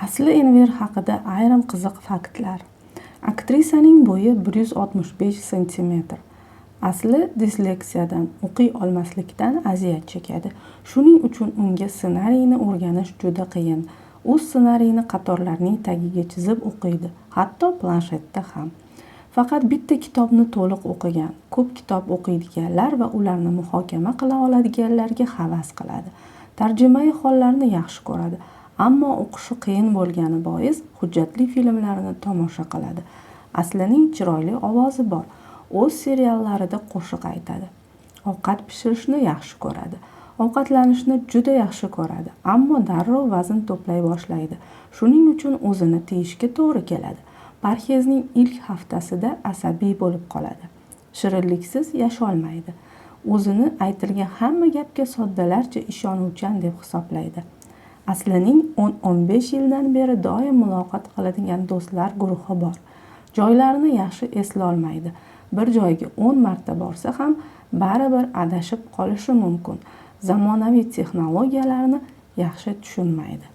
Asli Enver haqida ayrim qiziq faktlar. Aktrisaning bo'yi 165 santimetr. Asli disleksiyadan, o'qiy olmaslikdan aziyat chekadi. Shuning uchun unga ssenariyni o'rganish juda qiyin. U ssenariyni qatorlarning tagiga chizib o'qiydi, hatto planshetda ham. Faqat bitta kitobni to'liq o'qigan, ko'p kitob o'qiydiganlar va ularni muhokama qila oladiganlarga havas qiladi. Tarjimai hollarni yaxshi ko'radi, ammo o'qishi qiyin bo'lgani bois hujjatli filmlarni tomosha qiladi. Aslining chiroyli ovozi bor. O'z seriallarida qo'shiq aytadi. Ovqat pishirishni yaxshi ko'radi. Ovqatlanishni juda yaxshi ko'radi, ammo darrov vazn to'play boshlaydi. Shuning uchun o'zini tiyishga to'g'ri keladi. Parhezning ilk haftasida asabiy bo'lib qoladi. Shirinliksiz yasholmaydi. O'zini aytilgan hamma gapga soddalarcha ishonuvchan deb hisoblaydi. Aslining 10-15 yildan beri doim muloqot qiladigan do'stlar guruhi bor. Joylarni yaxshi eslolmaydi. Bir joyga 10 marta borsa ham baribir adashib qolishi mumkin. Zamonaviy texnologiyalarni yaxshi tushunmaydi.